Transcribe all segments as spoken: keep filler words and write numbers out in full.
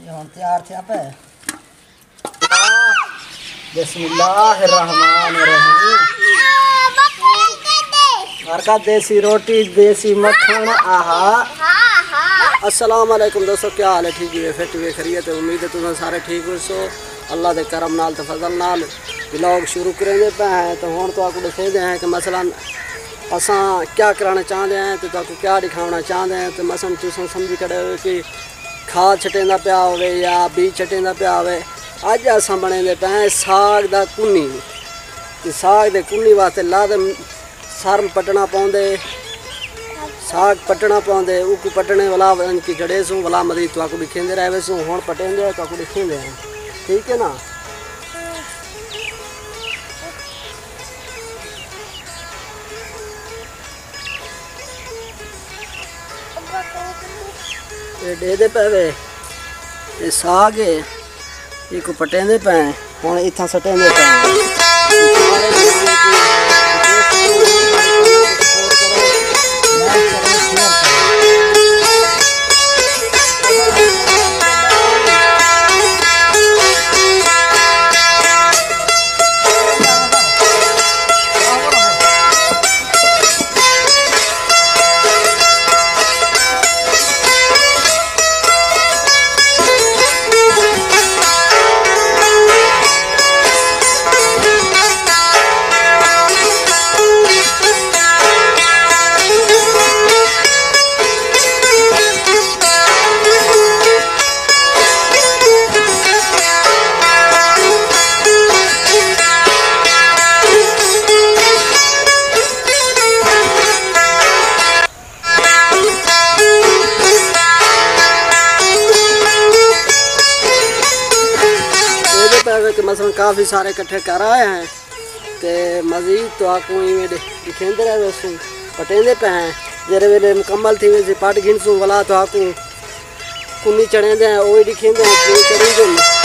ہݨ تیار تھیا پئے۔ بسم اللہ الرحمن الرحیم۔ ہر کا دیسی روٹی، دیسی مکھݨ، آہا۔ السلام علیکم دوستو، کیا حال ہے؟ ٹھیک ہے، فٹ ہے، خیریت ہے؟ امید ہے تساں سارے ٹھیک ہوسو۔ اللہ دے کرم نال تے فضل نال ولاگ شروع کریندے پئے ہیں۔ تے ہݨ تہاکوں ݙسیندے ہیں کہ مثلاً اساں کیا کراوݨا چاہندے ہیں تے تہاکوں کیا ݙکھاوݨا چاہندے ہیں۔ تے مثلاً تساں سمجھی کھڑے ہو کہ کھاد چھٹیندا پیا ہووے یا بیج چھٹیندا پیا ہووے۔ اڄ اساں بݨیندے پئے ہیں ساڳ دا کنی۔ تے ساڳ دے کنی واسطے لازم سرم پٹݨا پوندے۔ ساڳ پٹݨا پوندے، اوکوں پٹݨے ولا ونڄ کے جھڑیسوں، ولا مزید تہاکوں ݙکھیندے رہ ویسوں۔ ہݨ پٹیندے ہیں، تہاکوں ݙکھیندے ہیں۔ ٹھیک ہے نا؟ اے ݙیہدے پئے وے، اے ساڳ ہے، ایکوں پٹیندے پئے ہیں، ہݨ اتھاں سٹیندے پئے ہیں۔ ایندے پئے وچ مثلاً کافی سارے کٹھے کر آئے ہیں تے مزید تہاکوں ایویں ݙے-، ݙکھیندے رہ ویسوں، پٹیندے پئے ہیں۔ جیڑھے ویلے مکمل تھی ویسی پٹ گھنسوں، ولا تہاکوں کنی چڑھیندے ہیں، او وی ݙکھیندے ہیں، کنی چڑھیندے ہیں۔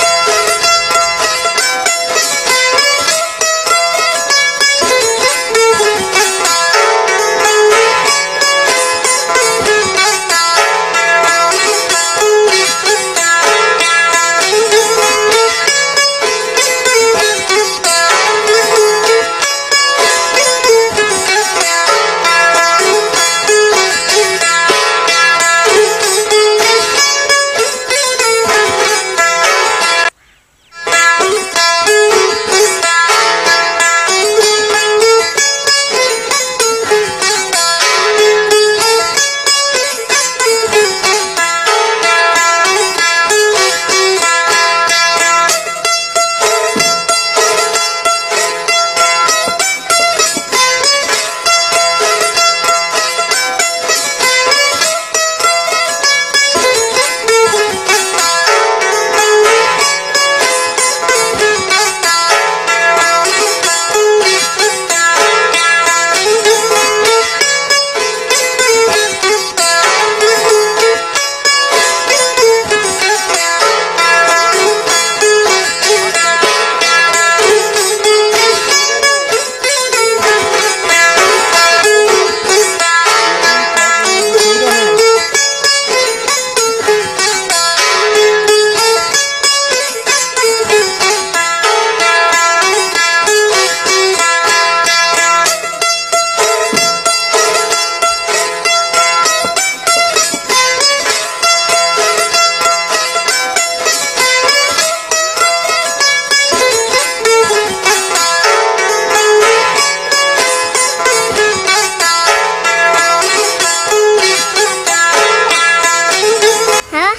ہاں؟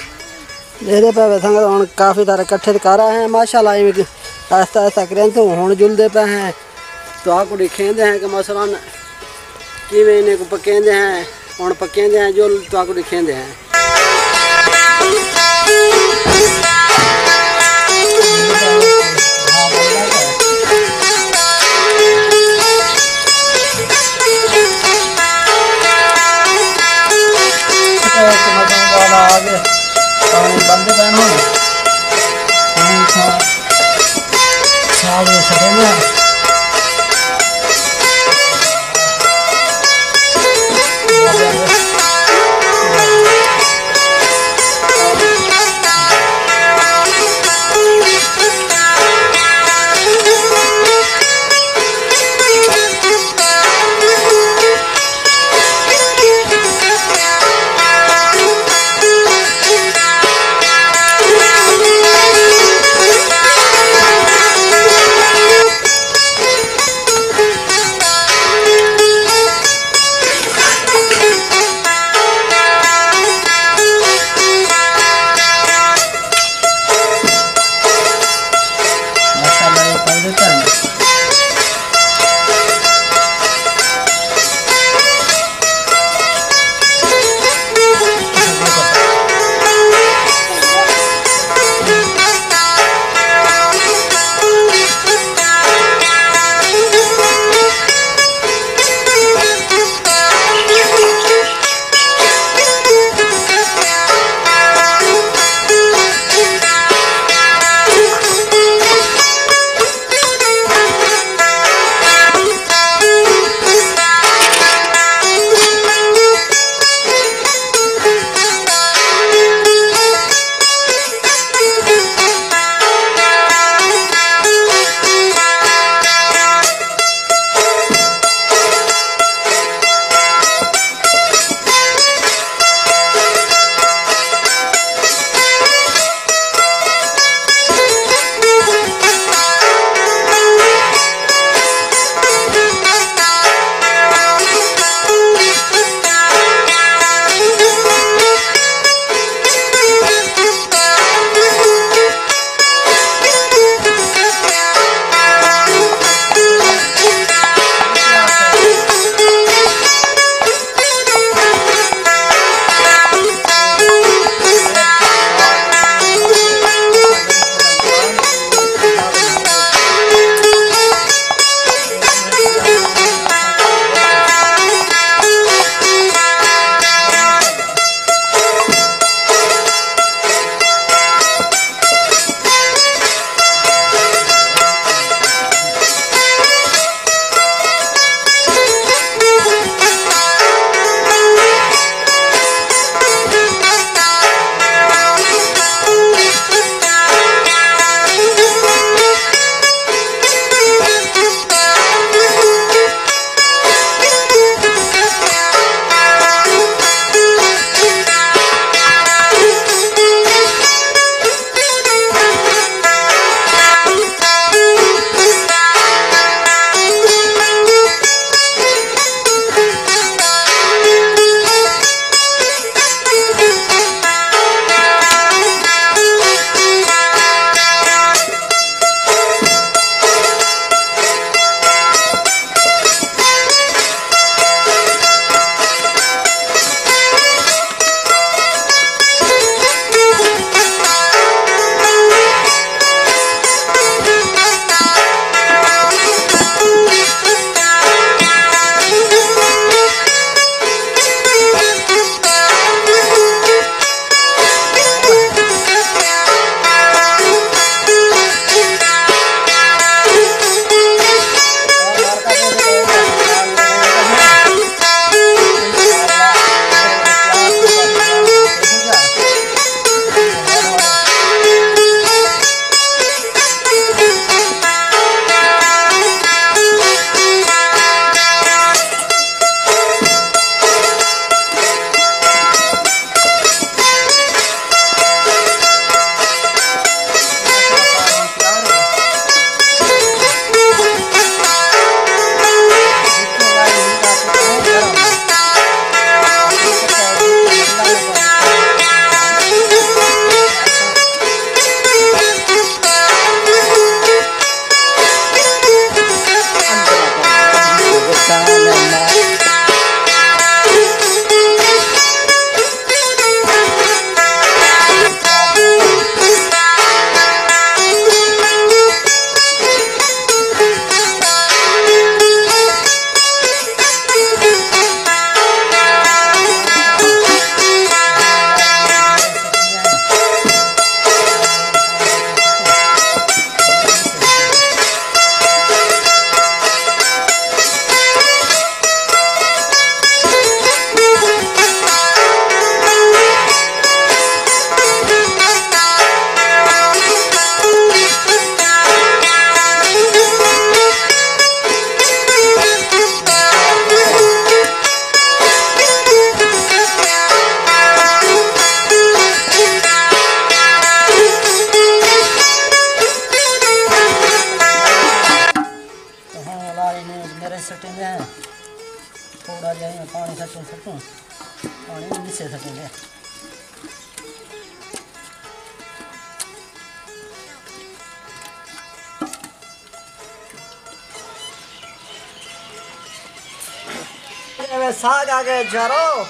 ݙیہدے پئے وے سنگت، ہݨ کافی سارے کٹھے کر آئے ہیں۔ ماشاءاللہ، ایویں کہ آہستہ آہستہ کریں تو ہݨ جلدے پئے ہیں۔ تہاکوں ݙکھیندے ہیں کہ مثلاً کیویں انہیں کوں پکیندے ہیں۔ ہݨ پکیندے ہیں، جل تہاکوں ݙکھیندے ہیں۔ سٹوں، پاݨی مِسے سٹوں دے۔ ایویں ساڳ آ ڳئے یارو۔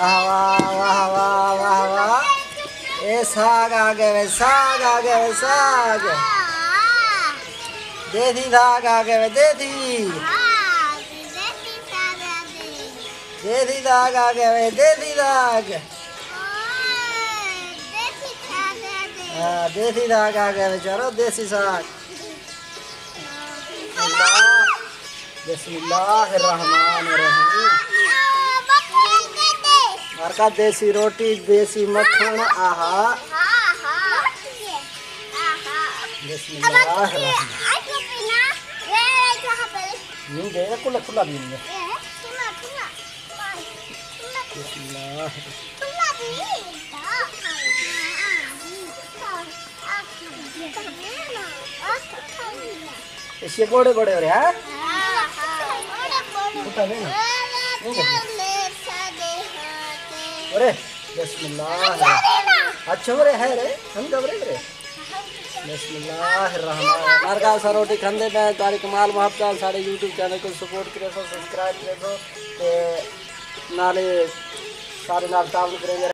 واہ واہ، واہ واہ، واہ واہ۔ اے ساڳ آ ڳئے وے، ساڳ آ ڳئے وے، ساڳ۔ دیسی ساڳ آ ڳئے وے، دیسی۔ دیسی ساڳ آ ڳئے وے، دیسی ساڳ۔ ہاں، دیسی ساڳ آ ڳئے وے یارو، دیسی ساڳ۔ بسم اللہ، بسم اللہ الرحمن الرحیم۔ ہر کا دیسی روٹی، دیسی مکھݨ، آہا۔ بسم اللہ الرحمن۔ نہیں دے، کھلا، کھلا بھی نہیں ہے۔ بسم اللہ۔ اس یہ گوڑے گوڑے ہو رہے، ہاں؟ پتہ نہیں نا۔ نہیں لگے۔ ارے، بسم اللہ۔ اچھا، ارے ہے رے، ہم کب رے، رے؟ بسم اللہ الرحمن الرحیم۔ ہر گال سا روٹی کھاندے پئے، تہاݙی کمال محبت ہے، ساݙے یوٹیوب چینل کوں سپورٹ کریسو، سبسکرائب کریسو، تے نالے سارے نال تعاون کریندے۔